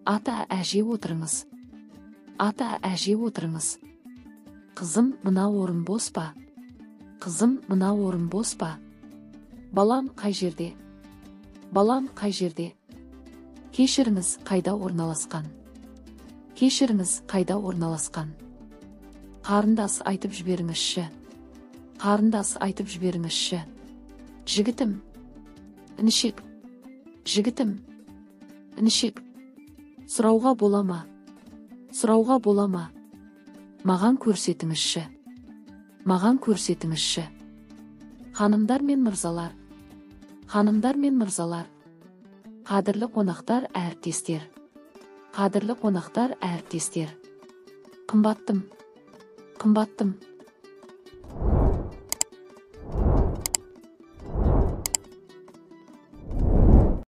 Ата, әже, отырыңыз. Ата, әже, отырыңыз. Қызым, мына орын бос па? Қызым, мына орын бос па? Балам қай жерде? Балам қай жерде? Кешіріңіз, қайда орналасқан? Кешіріңіз, қайда орналасқан? Қарындас, айтып жіберіңізші. Қарындас, айтып жіберіңізші. Жігітім, інішек. Жігітім, інішек. Сұрауға бола ма? Сұрауға бола ма? Маған көрсетіңізші. Маған көрсетіңізші. Ханымдар мен мырзалар. Ханымдар мен мырзалар. Қадірлі қонақтар, әріптестер. Қадірлі қонақтар, әріптестер. Қымбаттым. Қымбаттым.